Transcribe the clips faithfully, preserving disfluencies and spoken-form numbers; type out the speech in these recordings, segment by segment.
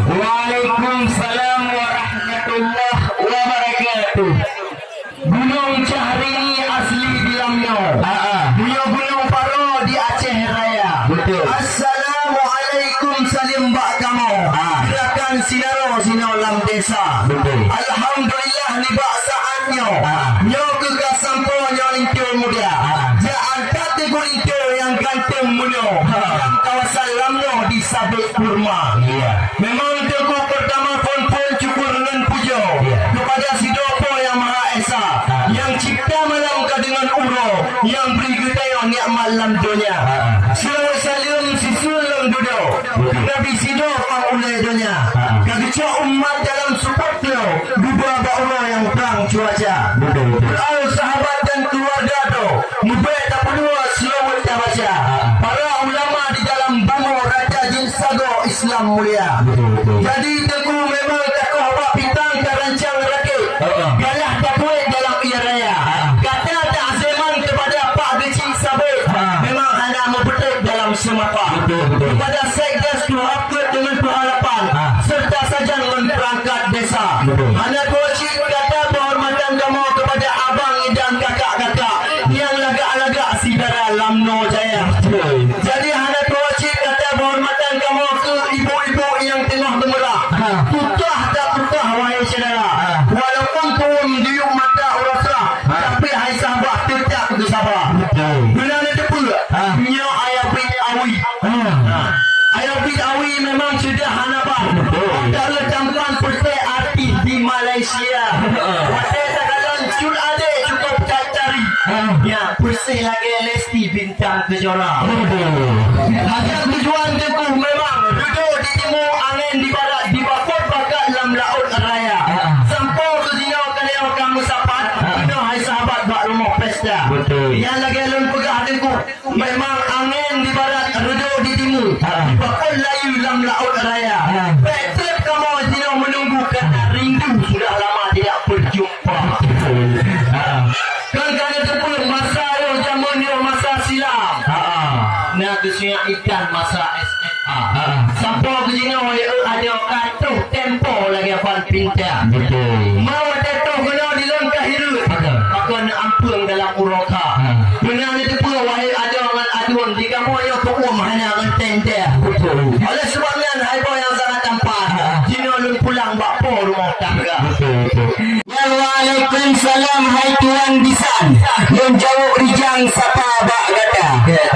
Waalaikumsalam warahmatullahi wabarakatuh. Gunong Syahrini asli di Lamno. Ah, ah. Buya Gunong Paro di Aceh Raya. Betul. Assalamualaikum, saleuem bak kamoe. Ah. Gerakan Sinaro sinoe lam desa. Betul. Alhamdulillah nibak saat nyoe. Ah. Nyoe keuh ka sampoe nyoe linto muda. Ah. Jak angkat teungku linto nyang ganteng meunoe. Ah. Lam kawasan Lamno di Sabek Kurma. Iya. Memang teungku peurtama phon-phon syukur ngon pujoe Ya. keupada sidroe Po Nyang Maha Esa, Ah. nyang cipta malam ka deungon uroe, nyang bri geutanyoe nikmat lam donya. Ah. Seulaweuet saleuem sisuet lom dudoe, Betul. Nabi sidroe pang ulée donya. Ah. Ka geucok umat dalam seupôt ploh, dudoe bak uroe nyang trang cuaca. Betul, betul. Doa sahabat dan keluarga droe, Mubèk tapeuduwa seulaweuet tabaca. Para ulama di dalam bumoe raja jeuet sagoe Islam mulia. Betul, betul. Jadi teungku memang takoh bak pitang tarancang rakét. Heeh. Galah tapuet dalam ie raya. Heeh. Gata taazeuman keupada Pak Geuchik Sabé. Heeh. Memang hana meupeutrép dalam seumapa. Betul, betul. Keupada Sekdes tuha peuet deungon tuha lapan. Heeh. Serta sajan ngon peurangkat desa. Betul. Hana tuha cit gata peuhormatan kamoe keupada abang idang kakak-kakak nyang lagak-lagak syedara Lamno Jaya. Betul. Jadi hana tuha cit gata peuhormatan kamoe keu ibu-ibu nyang teungoh geumeurah. Ha. Putah tak putah, wahai syedara. Ha. Walaupun tuwöm diyueb mata uroe srah, Ha. tapi hai sahabat teutap geusaba. Betul. Beuna neuteupeue, Ha. nyoe ayah bit awi. Ha. Ha. Ayah bit awi memang sudah hana ban. Betul. Antara tampan peureulée artis di Malaysia. Ha. Watée takalon Cut Adek cukup that cari. Ha. Ya, peureulée lagée Lesti Bintang Kejora. Betul. Hajat tujuan teungku memang dudoe di timu, angén di barat, dibakot bakat lam laôt raya. Ha. Sampoe keu jinoe ka lheueh ka meusapat, Ha. keunoe hai sahabat bak rumoh pesta. Betul. Nyang lagée lôn peugah teungku, Memang angén di barat, reudôk di timu, Ah. dipakon layu lam laôt raya. Ah. Bèk trép kamoe sinoe meununggu, karena rindu sudah lama tidak berjumpa. Ah. Kan ka neuteupeue masa yoh jameun yoh masa silam. Ah. Na geusunyak ikan masa S M A. Ah. Sampoe keu jinoe, eh, adoe ka troh tempo lagèe fan pinta. Betul. Mau watèe troh keunoe di lôn ka hireuen. Betul. Pakon ampeung dalam uroe ka. Ah. Beuna neuteupeue, wahé adoe ngon aduen, di kamoe nyoe keu uem hana ngon teuntèe. Betul. Oleh sebab nyan, hai boh nyang sangat tampan, jinoe lôn pulang bak po rumoh tangga. Betul, betul. Nyan, waalaikumsalam, hai tuan bisan. Lôn jaweueb rijang sapa bak gata.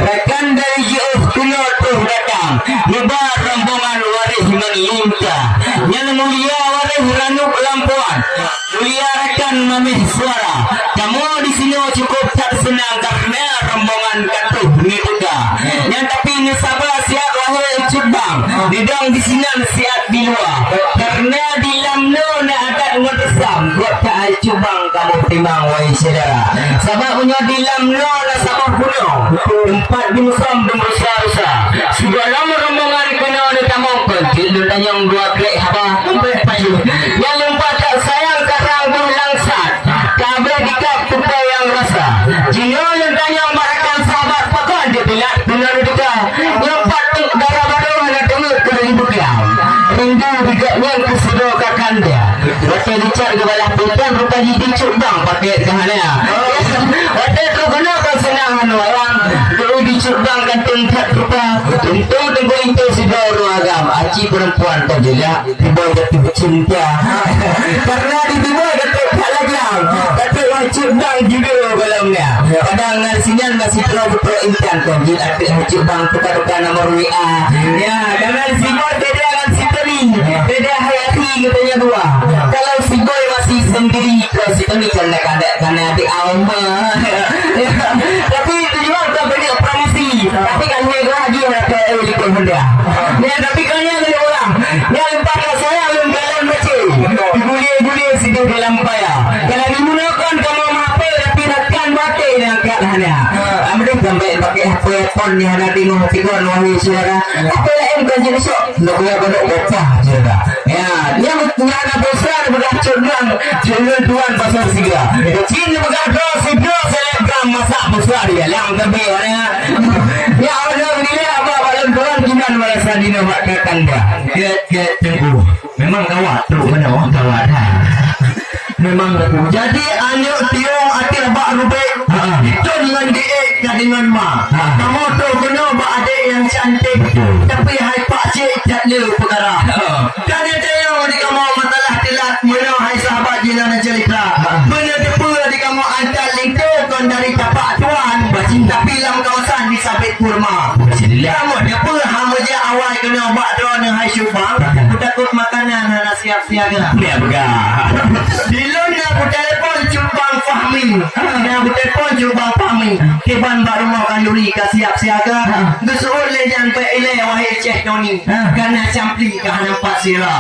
Rakan dari jiôh keunoe troh datang, nibak rombongan waréh ngon linta. Nyan mulia waréh ranup lampuan. Mulia rakan mamèh suara, kamoe di sinoe cukup that seunang karena rombongan ka troh neuteuka. Nyan tapi neusaba siat wahé Cut Bang, neudong di sinan siat di luwa. Karena di lam noe na adat ngon reusam, gop that Cut Bang kamoe timang wahé syedara. Sabab meunyoe di lam noe na saboh gunong, teumpat jimusom dan rusa-rusa. Sigohlom rombongan keunoe neutamong kon, cit lôn tanyong dua krek haba. Nyang lôn pakat sayang karang boh langsat, ka abéh dikab kupe nyang rasa. Jinoe lôn tanyong bak rakan sahabat, pakon jeuet dilat keunoe neuteuka. Nyoe pat teuk dara badoe hana teungeut keuneuk jipeugah. Rindu di gobnyan keu sidroe kakanda. Watèe geucok geubalah peutan, rupa jih di Cut Bang pakèk keuhana. Watèe troh keunoe ka seunang hana wayang, di Cut Bang ganteng that rupa. Untung teungku linto sidroe ureueng agam, aci peurempuan tajulak, tiboh jatuh cinta. Karena di tiboh jatuh that lajang, tapi wahé Cut Bang judul gohlom nyan. Kadang ngon sinan masih troh beutroh intan, kon jeuet ateueh Cut Bang tuka-tuka nomor W A. Ya, karena si Boy beda dengan si Tony, beda hayati katanya dua. Kalau si Boy masih sendiri, kalau si Tony kan dah, kan dah, kan dah di Alma. Tapi tujuan tak banyak promosi, tapi kan dia lagi nak ke Elikon Honda. Ya, tapi kan yang ada orang, yang empat saya, yang jalan macam, digulir-gulir sidang dalam paya. Kalau di mana kan kamu mape, tapi rakan batin yang kat hana. Ambil sampai pakai apa pun yang ada di rumah tiga, wahai syedara. Apa yang kau jadi sok? Nak buat banyak bocah je dah. Ya, yang, yang nak besar, bukan Cut Bang, Cut Bang tuan pasal tiga. Cina bukan bro, si bro selebgram masak besar dia. Yang kami, ya. Ya Allah, bila abah balon tuan kiban balasan dina bak kakanda. Kek, kek, tengku. Memang gawat trok mana orang gawat ha. Memang aku. Jadi aneuk tiong ateueh bak rubek. Ha. Ton ngon diek ka deungon ma. Ha. Kamoe tu keunoe bak adek nyang cantik. Betul. Tapi hai pak cik tak le peukara. Ha. Kan nyang tayong di kamoe masalah teulat meunoe hai sahabat jinan cerita. Ha. Beuna teupeue di kamoe antat lingkô kon dari tapak tuan. Tapi lam kawasan di Sabit Kurma. Kamoe teupeue ha meujak awai keunoe bak droeneuh hai Syubang. Kutakot makanan hana siap siaga. Dia peugah. Di lôn na kutelepon Syubang Fahmi. Na kutelepon Syubang Fahmi. Kiban bak rumoh kanduri ka siap siaga. Geuseuôt lé nyan bak ilée wahé Ceh Toni. Kana campli ka hana pat sira.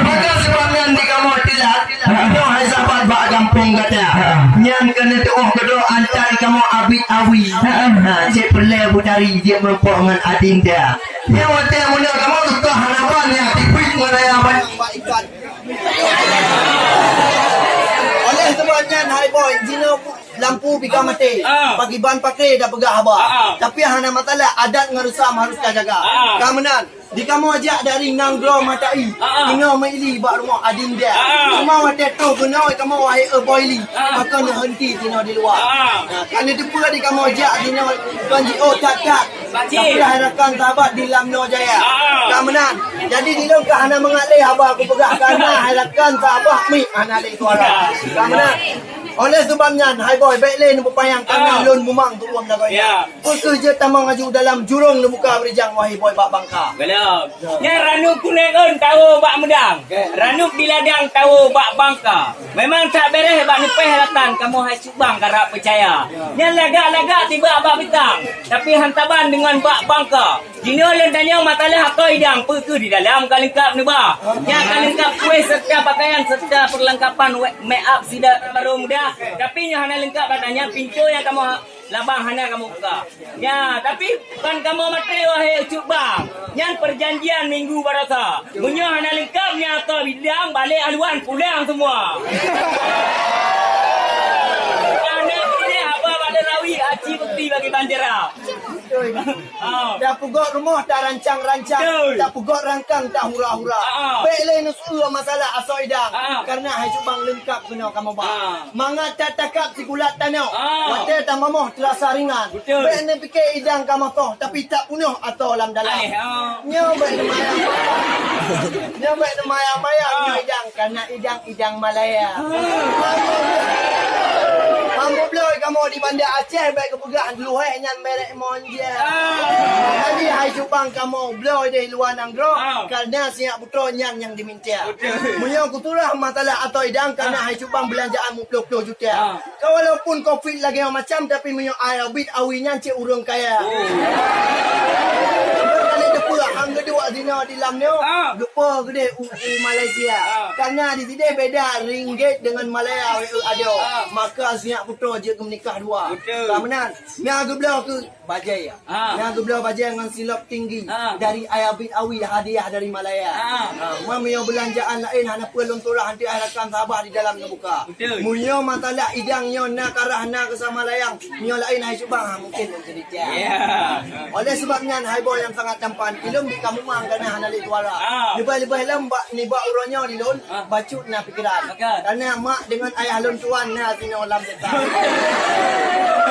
Maka sebab nyan di kamoe teulat. Nyoe hai sahabat bak gampông gata. Nyan keuneuk tuoh keudroe antat kamoe abit awi. Ha, cek peulée butari jeuet meurumpok ngon adinda. Nyoe watée meunoe kamoe tukah hana ban nyan tipik ngon ayah ban. Oleh sebab nyan hai boy, jinoe lampu pika maté. Ah. Pagiban pakré dah peugah haba. Ah, ah. Tapi hana masalah, adat ngon reusam harus ka jaga. Ah, ah. Ka meunan. Di kamoe jak dari nanggroe Matai, ah, ah, keunoe meuili bak rumoh adinda. Ah, ah. Cuma watée troh keunoe kamoe wahé e boili, ah, ah, maka neuhenti keunoe di luwa. Ah, ah. Nah, ka neuteupeue di kamoe jak keunoe kon jiôh that-that. Tapi hai rakan sahabat di lam noe jaya. Ah, ah. Ka meunan. Jadi di lôn ka hana mangat lé haba kupeugah, karena hai rakan sahabat mi hana lé suara. Ka meunan. Oleh sebab nyan, hai boy, bék lé neupeupanyang, karena, ah, lôn mumang tuom lagoe nyan. Ya. Peue kheueh jeuet tamong aju dalam jurông neubuka beurijang wahé boy bak bangka. Galak. Nyan ranup kunéng ôn tawo bak meudang. Ranup di ladang tawo bak bangka. Memang that béréh bak neupéh ratan kamoe hai Syubang karap peucaya. Nyan lagak-lagak tibak bak bitang. Tapi han taban deungon bak bangka. Jinoe lôn tanyong masalah akoe idang peue kheueh di dalam ka leungkap neuba. Nyan ka leungkap kueh serta pakaian serta perlengkapan we-, make up sida barô muda. Tapi nyoe hana leungkap ratan nyan pintoe nyang kamoe labang hana kamoe buka. Nya, tapi ban kamoe maté wahé Ucup Bang. Nyan perjanjian minggu barosa. Meunyoe hana leungkap nyan atau bidang balek haluan pulang semua. Hana boleh haba bak rawi aci bukti bagi banjera. Betul. Ah. Dah pugok rumoh tak rancang-rancang, betul, tak pugok rangkang tak hura-hura. Ah, ah. Bék lé neuseue masalah asoe idang. Ah, ah. Karena hai Ucup Bang leungkap keunoe kamoe ba. Ah. Mangat that takab sigulat tanoh. Ah. Watée tamamoh teurasa ringan. Betul. Bék neupike idang ka motoh, tapi tak punoh atau lam dalam. Aneh, ah. Nyoe bék neumayang. Nyoe bék neumayang-mayang, ah, nyoe idang, karena idang, idang Malaya. Ah. Ambo bloe kamoe di Banda Aceh, bék geupeugah luheh nyan merek monja. Ah. Jadi hai Ucup Bang kamoe bloe di luwa nanggroe, ah, karena sinyak putroe nyan nyang diminta. Betul. Meunyoe kuturah masalah asoe idang, karena, ah, hai Ucup Bang beulanjaan muploh-ploh juta. Ah. Ka walaupun covid lagée macam, tapi meunyoe ayah bit awi nyan cit ureuëng kaya. Oh. Kali teupeue, hang geuduek zina di lam nyoe, ah, lupa geude u, u Malaysia. Ah. Karena di sini beda ringgit dengan Malaya, weu adoe. Ah. Maka sinyak putroe jeuet geumenikah dua. Betul. Ka meunan, na geubloe keu bajée. Ah. Nyang geubloe bajée ngon silop tinggi, ah, dari ayah bit awi hadiah dari Malaya. Ah. Ah, ma meunyoe beulanjaan laén hana peue lôn turah, hanti ai rakan sahabat di dalam neubuka. Betul. Meunyoe masalah idang nyoe na karah na keusamalayang, nyoe laén hai Ucup Bang, ha, mungkin lôn cerita. Ya. Oleh sebab nyan hai boy nyang sangat tampan, ilôn di kamumang kana hana lé suara. Ah. Leubeh-leubeh lom bak nibak uroe nyoe di lôn, ah, bacut na pikiran. Maka. Karena mak dengan ayah lôn tuan na sinoe lam setan.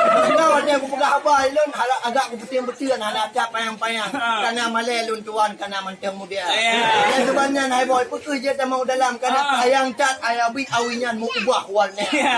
Karena watée kupeugah haba lôn harap agak kupeuteueng-peuteueng hana that payang-payang. Ha. Karena malée lôn tuan kana mantong muda. Ya. Nyang sebenarnya hai boy peukeuh jeuet tamong dalam karena, ha, sayang that ayah bit awi nyan meuubah warna. Ya.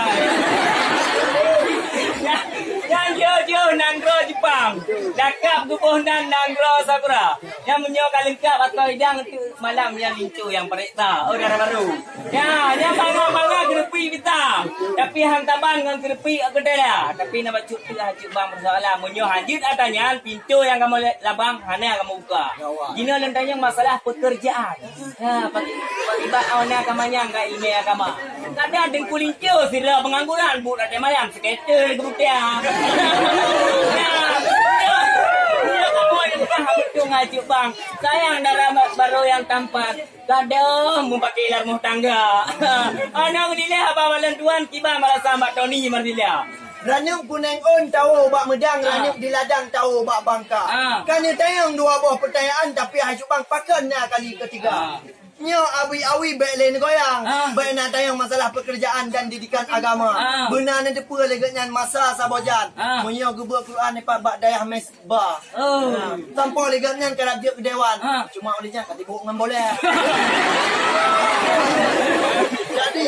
Nyan jauh-jauh nanggroe Jepang. Dakab geuboh nan nanggroe Sakura. Nyang meunyoe ka leungkab atau idang tu malam nyang lincu nyang pareksa. Oh, dara baru. Ya, nyang bangga-bangga keureupik bita. Tapi han taban ngon keureupik keudela. Tapi na bacut teuh hajeuet bang persoalan. Meunyoe hajeuet ata nyan, pintoe nyang kamoe labang hana kamoe buka. Jinoe lôn tanyong masalah pekerjaan. Ya, pagi, pagi bak awak na ka manyang ka ilmu agama. Kadang teungku linco sira pengangguran, bu dah malam seketel geubutiang. Ya, ya, kamoe nyang ka meutung hajeuet bang. Sayang dara baru nyang tampan. Gadoh meupaké lam rumoh tangga. Aneuk dilèe haba balon tuan kiban balasan bak Tony Marsila. Ranup kuneng ôn tawoe bak meudang, ah, ranup di ladang tawoe bak bangka. Ah. Ka neutanyong dua boh peutanyaan, tapi hai Cubang pakon na kali keutiga. Ah. Nyoe awi-awi bèk lé neugoyang. Ah. Bèk na tanyong masalah peukeurjaan dan didikan agama. Ah. Beuna neuteupeue lé geuhnyan masa saboh jan. Ah. Meunyoe geubeuet Quran ipat bak dayah mes- ba. Oh. Ha, sampoe lé gobnyan karab jeuet keu dewan. Ha. Cuma ulèh nyan ka sibok ngon boleh. Jadi,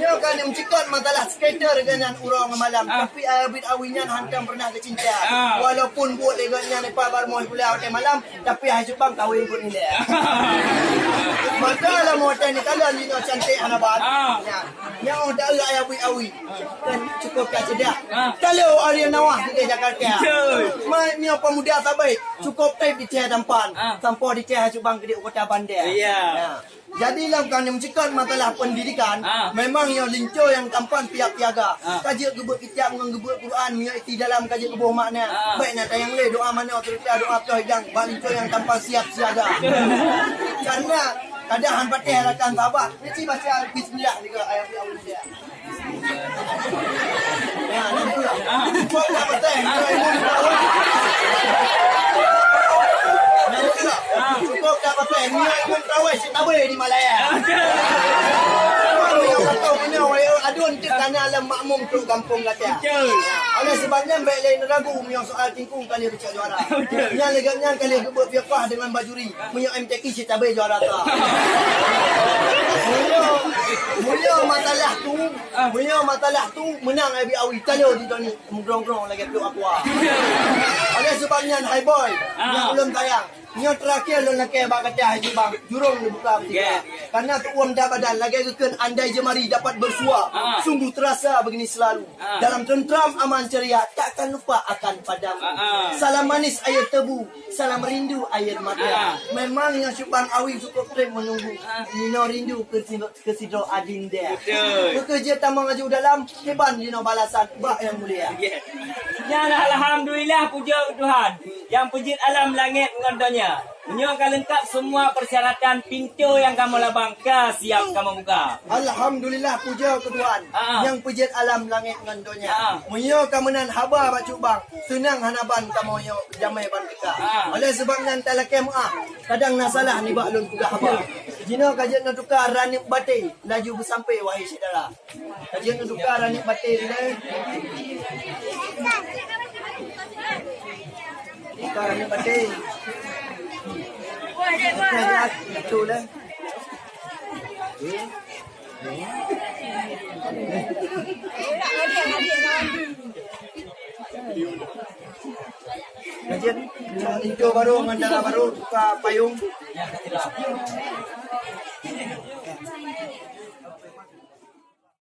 nyoe ka neumeucikot masalah skater gobnyan uroe ngon malam. Ha. Tapi, eh, bit awi nyan hantom pernah geucinta. Ha. Walaupun buet lé gobnyan ipat baroe moh kuliah watèe malam, tapi hai Cubang kawin buet nilai. Maka lam watèe neukalon jinoe cantik hana ban. Ha. Nyan. Nyoe dak eu ayah bui awi. Kan cukup ka ceudah. Ah. Talo Ariel Nawah di Jakarta. Betul. Mai mio pemuda sabai. Cukup tai di Aceh tampan. Ah. Sampoe di Aceh Cubang keudéh kota Banda. Iya. Ya. Jadi lam kami mencekot masalah pendidikan, ah, memang nyoe linco nyang tampan siap siaga. Ah. Ka jeuet geubeuet kitab ngon geubeuet Quran, mio isi dalam ka jeuet geuboh makna. Ah. Baik na tayang lé doa manoe serta doa ploh idang bak linco nyang tampan siap siaga. Karena kadang han patéh rakan sahabat. Nanti baca bismillah juga ayat yang mulia. Ya, nampak. Cukup dah betul. Nampak. Cukup dah betul. Ni Imam Traweh si tabe di Malaya. Okey. Imam yang kata punya wayang adun tu karena alam makmum tu kampung kata. Okey. Oleh sebabnya baik lain ragu mio soal tingkung kali becak juara. Okey. Yang legak nyan kali gebek fiqah dengan bajuri. Meunyoe M T Q cit cabe juara ta. Meunyoe, meunyoe masalah tu, ah, meunyoe masalah tu meunang Abi Awi talo di Doni meugrong-grong lagèe pluek aqua. Oleh sebab nyan hai boy, ah, nyang ulôn sayang. Nyoe terakhir lôn lakèe bak gata hai Cubang, jurong neubuka beutika. Ya, ya. Karena tuom dah badan lagèe geukheun andai jemari dapat bersua, ah, sungguh terasa begini selalu. Ah. Dalam tentram aman ceria, takkan lupa akan padam. Ah, ah. Salam manis air tebu, salam rindu air mata. Ah. Memang nyang Cubang Awi cukup trép menunggu. Ah. Nino rindu ke sino-, ke sidroe adinda. Betul. Bekerja tamong aju dalam, kiban nino balasan bak yang mulia. Yeah. Nyan alhamdulillah puja Tuhan. Yang peujeuet alam langét ngon donya. Meunyoe ka leungkap semua persyaratan, pintoe nyang kamoe labang ka siap kamoe buka. Alhamdulillah, puja keu Tuhan, ah, nyang peujeuet alam langét ngon donya. Ah. Meunyoe ka meunan haba bak Cubang, seunang hana ban kamoe nyoe jamé ban teuka. Ah. Oleh sebab nyan talakèe meu'ah, kadang na salah nibak lôn peugah haba. Jinoe ka jeuet neutuka ranup batèe, laju beusampé wahé syedara. Ka jeuet neutuka ranup batèe ilèe. Tuka ranup batèe. Tuka jeuet, beutôi lé. Ka jeuet, linto barô ngon dara barô, tuka payong.